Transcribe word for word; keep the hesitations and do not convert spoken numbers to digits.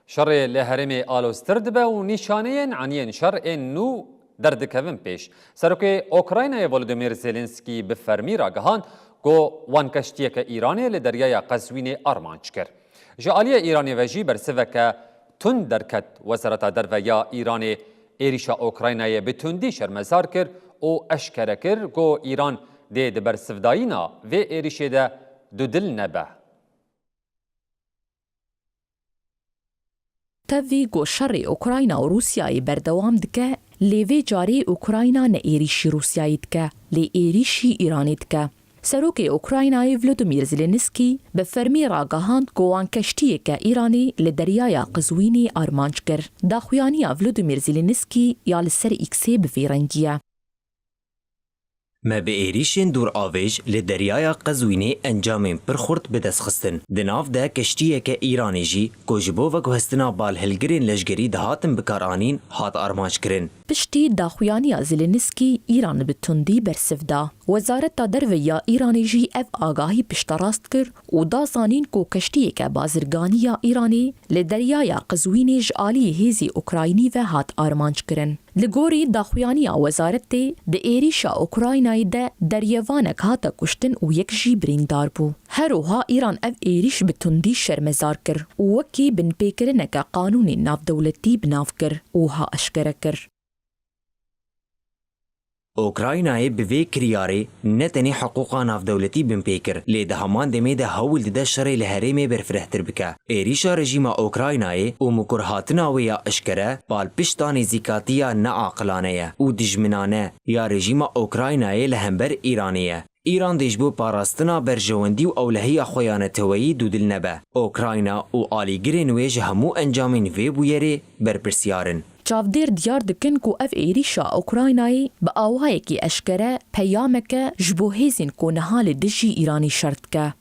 Şerê li herêmê aloztir dibe û nîşaneyên eniyên şer ên nû derdikevin pêş. Serokê Ukraynayê Volodymyr Zelensky bi fermî ragihand ku wan keştiyeke Îranê li deryaya Qezwînê armanc kir. Ji aliyê Îranê ve jî bersiveke tund derket. Wezareta Derve ya Îranê êrîşa Ukraynayê bi tundî şermezar kir û eşkere kir ku Îran dê di bersivdayîna vê êrîşê de dudil nebe. Tevî ku şerê Ukrayna û Rûsyayê berdewam dike, lê vê carê Ukrayna ne êrîşî Rûsyayê dike, lê êrîşî Îranê dike. Serokê Ukraynayê Volodymyr Zelensky bi fermî ragihand ku wan keştiyeke Îranê li Deryaya Qizwînê armanc kir. Daxuyaniya Volodymyr Zelensky ya li ser X-ê bi vî rengî ye. Me bi êrîşên dûravêj li Deryaya Qezwînê encamên pir xurt bi dest xistin. Di nav de keştiyeke Îranê jî ku ji bo veguhestina balhilgirên leşgerî dihatin bikaranîn, hat armanckirin. Piştî daxuyaniya Zelensky, Îran bi tundî bersiv da. Wezareta Derve ya Îranê jî ev agahî pişterast kir û da zanîn ku keştiyeke bazirganî ya Îranê li Deryaya Qizwînê ji alî hêzî Ukraynî ve hat armanckirin. Li gorî daxuyaniya wezaretê, di êrîşa Ukraynayê de deryevanek hate kuştin û yek jî birîndar bû. Her wiha Îran ev êrîş bi tundî şermezar kir û wekî binpêkirineke qanûnê navdewletî bi nav kir û ha eşkere kir. Ukraynayê bi vê kiryarê ne tenê hiqûqa navdewletî binpê kir, lê di heman demê de hewl dide şerê li herêmê berfirehtir bike. Êrîşa rejîma Ukraynayê û mikurhatina wê ya eşkere palpişta nêzîkatiya neaqilane ye û dijminane ya rejîma Ukraynayê li hember Îranê ye. Îran dê ji bo parastina berjewendî û ewlehiya xwe ya neteweyî dûdil nebe. Ukrayna û alîgirên wê ji hemû encamên vê bûyerê berpirsyar in. Çavdêr diyar dikin ku ev êrîşa Ukraynayê bi awayekî eşkere peyameke ji bo hêzên ku niha li dijî Îranê şer dike.